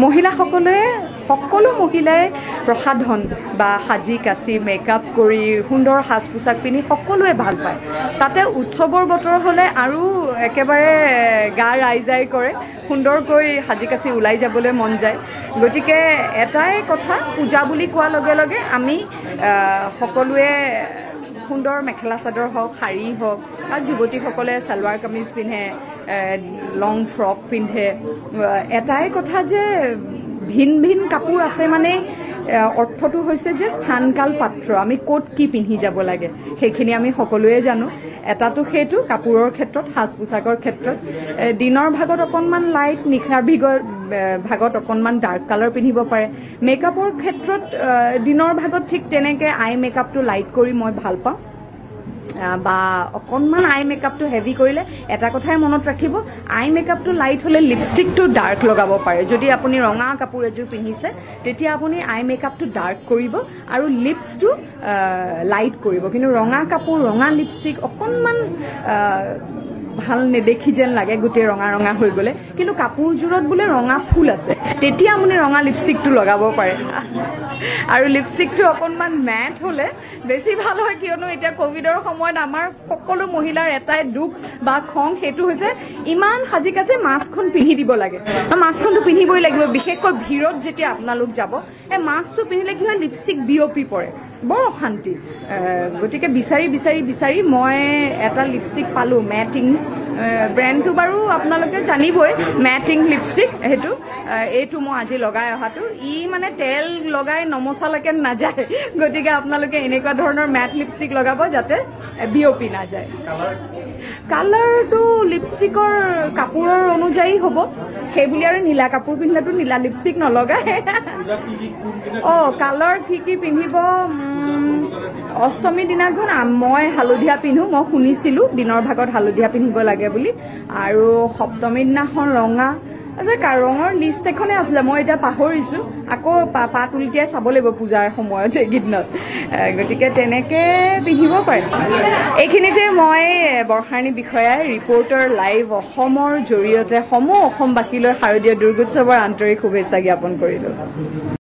মহিলাসকলে, সকলো মহিলাই প্ৰসাধন বা সাজি কাচি মেকআপ কৰি সুন্দৰ সাজ পোছাক পিন্ধি সকলোৱে ভাল পায়। তাতে উৎসৱৰ বতৰ হ'লে আৰু একেবাৰে গা ৰাইজাই কৰে, সুন্দৰকৈ সাজি কাচি ওলাই যাবলৈ মন যায়। গতিকে এটাই কথা, পূজা বুলি কোৱাৰ লগে লগে আমি সকলোৱে সুন্দৰ মেখেলা চাদৰ হওক, শাৰী হওক, বা যুৱতীসকলে ছালৱাৰ কামিজ পিন্ধে, লং ফ্ৰক পিন্ধে। এটাই কথা যে ভিন ভিন কাপোৰ আছে, মানে অৰ্থটো হৈছে যে স্থান কাল পাত্ৰ, আমি ক'ত কি পিন্ধি যাব লাগে সেইখিনি আমি সকলোৱে জানো। এটাটো সেইটো কাপোৰৰ ক্ষেত্ৰত, সাজ পোছাকৰ ক্ষেত্ৰত দিনৰ ভাগত অকণমান লাইট, নিশাৰ ভাগত অকণমান ডাৰ্ক কালাৰ পিন্ধিব পাৰে। মেকআপৰ ক্ষেত্ৰত দিনৰ ভাগত ঠিক তেনেকৈ আই মেকআপটো লাইট কৰি মই ভাল পাওঁ, বা অকণমান আই মেকআপটো হেভি কৰিলে। এটা কথাই মনত ৰাখিব, আই মেকআপটো লাইট হ'লে লিপষ্টিকটো ডাৰ্ক লগাব পাৰে। যদি আপুনি ৰঙা কাপোৰ এযোৰ পিন্ধিছে, তেতিয়া আপুনি আই মেকআপটো ডাৰ্ক কৰিব আৰু লিপছটো লাইট কৰিব। কিন্তু ৰঙা কাপোৰ, ৰঙা লিপষ্টিক অকণমান ভাল নেদেখি যেন লাগে, গোটেই ৰঙা ৰঙা হৈ গ'লে। কিন্তু কাপোৰযোৰত বোলে ৰঙা ফুল আছে, তেতিয়া আপুনি ৰঙা লিপষ্টিকটো লগাব পাৰে। আৰু লিপষ্টিকটো অকণমান মেট হ'লে বেছি ভাল হয়, কিয়নো এতিয়া ক'ভিডৰ সময়ত আমাৰ সকলো মহিলাৰ এটাই দুখ বা খং, সেইটো হৈছে ইমান সাজি কাচি মাস্কখন পিন্ধি দিব লাগে। মাস্কখনটো পিন্ধিবই লাগিব, বিশেষকৈ ভিৰত যেতিয়া আপোনালোক যাব। এই মাস্কটো পিন্ধিলে কি হয়, লিপষ্টিক বিয়পি পৰে, বৰ অশান্তি। গতিকে বিচাৰি বিচাৰি বিচাৰি মই এটা লিপষ্টিক পালোঁ, মেটিং ব্ৰেণ্ডটো বাৰু আপোনালোকে জানিবই, মেটিং লিপষ্টিক। সেইটো এইটো মই আজি লগাই অহাটো, ই মানে তেল লগাই নমচালৈকে নাযায়। গতিকে আপোনালোকে এনেকুৱা ধৰণৰ মেট লিপষ্টিক লগাব যাতে বিয়পি নাযায়। কালাৰটো লিপষ্টিকৰ কাপোৰৰ অনুযায়ী হ'ব, সেইবুলি আৰু নীলা কাপোৰ পিন্ধিলেতো নীলা লিপষ্টিক নলগায়। কালাৰ কি কি পিন্ধিব, অষ্টমী দিনাখন মই হালধীয়া পিন্ধো, মই শুনিছিলোঁ দিনৰ ভাগত হালধীয়া পিন্ধিব লাগে বুলি। আৰু সপ্তমী দিনাখন ৰঙা। আচ্ছা, ৰঙৰ লিষ্ট এখনে আছিলে, মই এতিয়া পাহৰিছোঁ, আকৌ পাত উলটিয়াই চাব লাগিব পূজাৰ সময়ত এইকেইদিনত। গতিকে তেনেকৈ পিন্ধিব পাৰে। এইখিনিতে মই বৰ্ষাৰাণী বিষয়াই ৰিপৰ্টাৰ লাইভ অসমৰ জৰিয়তে সমূহ অসমবাসীলৈ শাৰদীয় দুৰ্গোৎসৱৰ আন্তৰিক শুভেচ্ছা জ্ঞাপন কৰিলোঁ।